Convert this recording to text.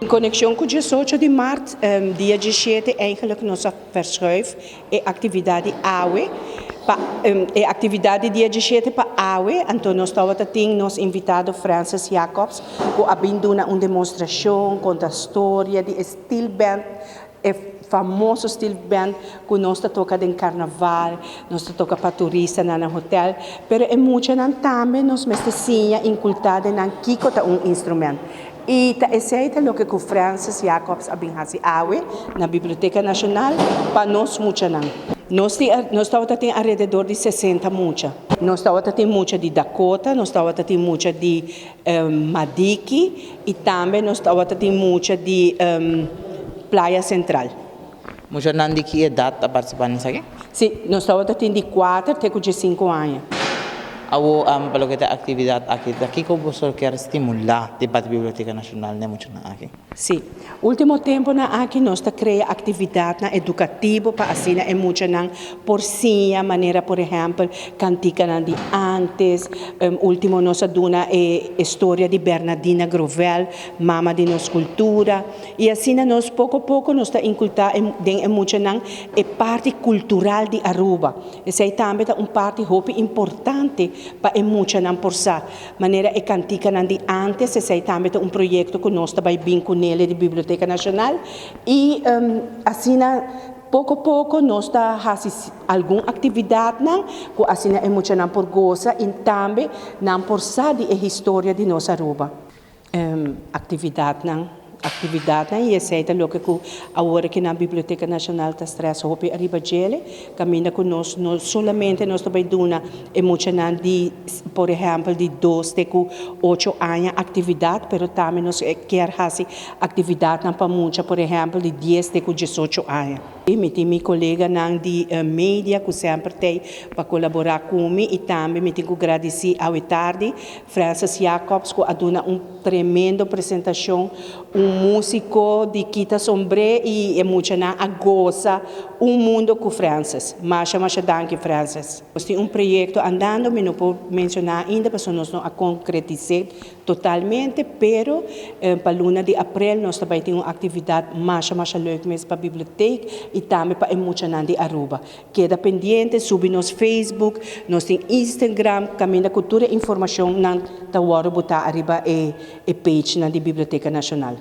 En konekshon ku 18 di mart, dia 17, eigenlijk nos a verschuif e aktividat di awe pa e aktividat di dia 17 pa awe. Anto nos tabatin nos invitado Francis Jacobs, ku a bin duna un demostrashon, konta storia di steel band, e famoso steel band ku nos ta toka den karnaval, nos ta toka pa turistanan na hotel, pero e muchanan tambe nos mester siña inkulká den nan kiko ta un instrumento. I ta esei ta loke ku Francis Jacobs a bin hasi awe na Biblioteka Nashonal pa nos muchanan. Nos tabatin alrededor di 60 mucha. Nos tabatin mucha di Dakota, nos tabatin mucha di Madiki i tambe nos tabatin mucha di Playa Central. Muchanan di ki edat a partisipá den esaki? Si, nos tabatin di 4 te ku 5 aña. Awo pa loke ta aktividat aki, ta kiko boso ke stimulá di parti Biblioteka Nashonal den muchanan aki? Si. Último temponan aki nos ta krea aktividatnan edukativo pa asina e muchanan por siña, manera por ehèmpel kantikanan di antes. Último nos a duna e historia di Bernardina Grovel, mama di nos kultura. I asina nos poko poko nos ta inkulká den e muchanan e parti kultural di Aruba. Esei tambe ta un parti hopi importante pa e muchanan por sa. Manera e kantikanan di antes, esei tambe ta un proyekto ku nos ta bai bin kuné di Biblioteka Nashonal. I asina poko poko nos ta hasi algun aktividatnan ku asina e muchanan por gosa i tambe nan por sa di e historia di nos Aruba. Aktividatnan i esei ta loke ku awor ku na Biblioteka Nashonal ta stress hopi ariba djele, kaminda ku nos no solamente nos ta bai duna e muchanan di, por ehèmpel, di 2 te ku 8 aña aktividat, pero tambe nos ke hasi aktividatnan pa mucha, por ehèmpel, di 10 te ku 18 aña. I mi tin mi koleganan di media ku semper t'ei pa kolaborá ku mi i tambe mi tin ku gradisí awe tardi Francis Jacobs, ku a duna un tremendo presentashon, un músiko di kita sombré i e muchanan a gosa un mundo ku Francis. Masha, masha danki, Francis. Nos tin un proyekto andando, mi no por menshoná ainda pasobra nos no a konkretis'é totalmente, pero pa luna di aprel nos ta bai tin un aktividat masha, masha leuk mes pa bibliotek i tambe pa e muchanan di Aruba. Keda pendiente, subi nos Facebook, nos tin Instagram, kaminda ku tur e informashonnan ta wòrdu botá ariba e pagenan di Biblioteka Nashonal.